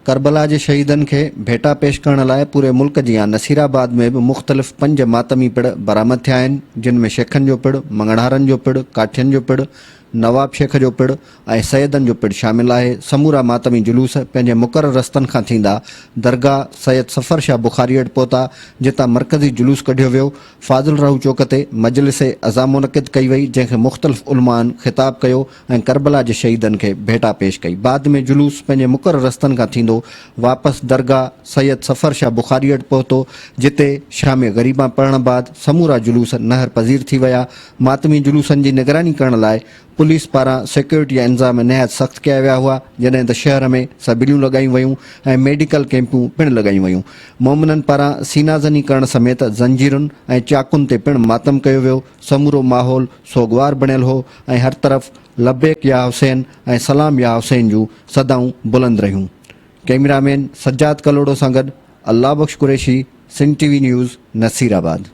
ڪربلا جي شهيدن کي ڀيٽا پيش ڪرڻ لاء پوري ملڪ جيان نصيرآباد ۾ به مختلف پنج ماتمي پڙ برآمد ٿيا آهن، جن ۾ شيخن جو پڙ، مڱڻهارن جو پڙ، ڪاٺين جو پڙ، نواب شيخ جو پڙ ۽ سيدن جو پڙ شامل آهي. سمورا ماتمي جلوس پنهنجي مقرر رستن کان ٿيندا درگاهه سيد صفر شاهه بخاري وٽ پهتا، جتان مرڪزي جلوس ڪڍيو ويو. فاضل راهو چوڪ تي مجلس عزا منعقد ڪئي وئي، جنهن کي مختلف علمائن خطاب ڪيو ۽ ڪربلا جي شهيدن کي ڀيٽا پيش ڪئي. بعد ۾ جلوس پنهنجي مقرر رستن کان ٿيندو واپس درگاهه سيد صفر شاهه بخاري وٽ پهتو، جتي شام غريبان پڙهڻ بعد سمورا جلوس نهر پذير ٿي ويا. ماتمي جلوسن جي نگراني ڪرڻ لاء پوليس پاران سيڪيورٽي جا انتظام نهايت سخت ڪيا ويا هئا، جڏهن ته شهر ۾ سبيليون لڳايون ويون ۽ ميڊيڪل ڪئمپون پڻ لڳايون ويون. مومنن پاران سينا زني ڪرڻ سميت زنجيرن ۽ چاقن تي پڻ ماتم ڪيو ويو. سمورو ماحول سوڳوار بڻيل هو ۽ هر طرف لبيڪ يا حسين ۽ سلام يا حسين جون صدائون بلند رهيون. ڪئميرا مين سجاد ڪلهوڙو سان گڏ Allah Bakhsh Qureshi, Sindh T V news, Nasirabad.